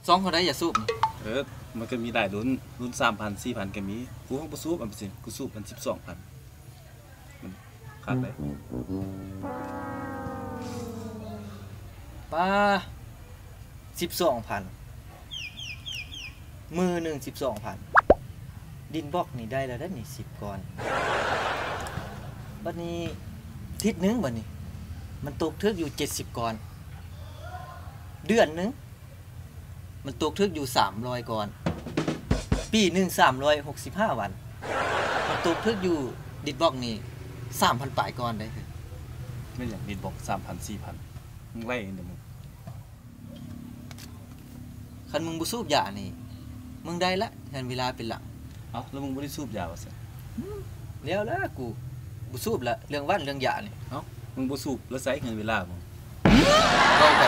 ຊອງເທົ່າໃດຢາສູບນີ້? ເອີ ມັນກໍມີຫຼາຍລຸ້ນ, ລຸ້ນສາມພັນ ສີ່ພັນກໍມີ. ກູບໍ່ສູບ ອັນຊີ້ ກູສູບມັນສິບສອງພັນ. ມັນຄັກເດ້. ປາ ສິບສອງພັນ ມື້ໜຶ່ງສິບສອງພັນ ດິນບລັອກນີ້ໄດ້ແລ້ວເດ້ນີ້ ສິບກ້ອນ. ບັດນີ້ທິດໜຶ່ງ ບັດນີ້ມັນຕົກຖືກຢູ່ເຈັດສິບກ້ອນ. ເດືອນໜຶ່ງ ມັນຕົກຖືກຢູ່ສາມຮ້ອຍກ້ອນ. ປີໜຶ່ງສາມຮ້ອຍຫົກສິບຫ້າວັນ ມັນຕົກຖືກຢູ່ດິນບລັອກນີ້ສາມພັນປາຍກ້ອນໄດ໋. ແມ່ນຫຍັງດິນບລັອກສາມພັນ ສີ່ພັນ? ມຶງໄລ່ເດີມຶງ. ຄັນມຶງບໍ່ສູບຢານີ້ ມຶງໄດ້ລະເຮືອນວິລາເປັນຫຼັງ. ເອົ້າ ແລ້ວມຶງບໍ່ໄດ້ສູບຢາວ່າຊັ້ນ? ແລ້ວລະ ກູບໍ່ສູບລະ ເລື່ອງຫວັນເລື່ອງຢານີ້. ເອົ້າ ມຶງບໍ່ສູບແລ້ວໃຊ້ເຮືອນວິລາບໍ່? ເວົ້າໄປ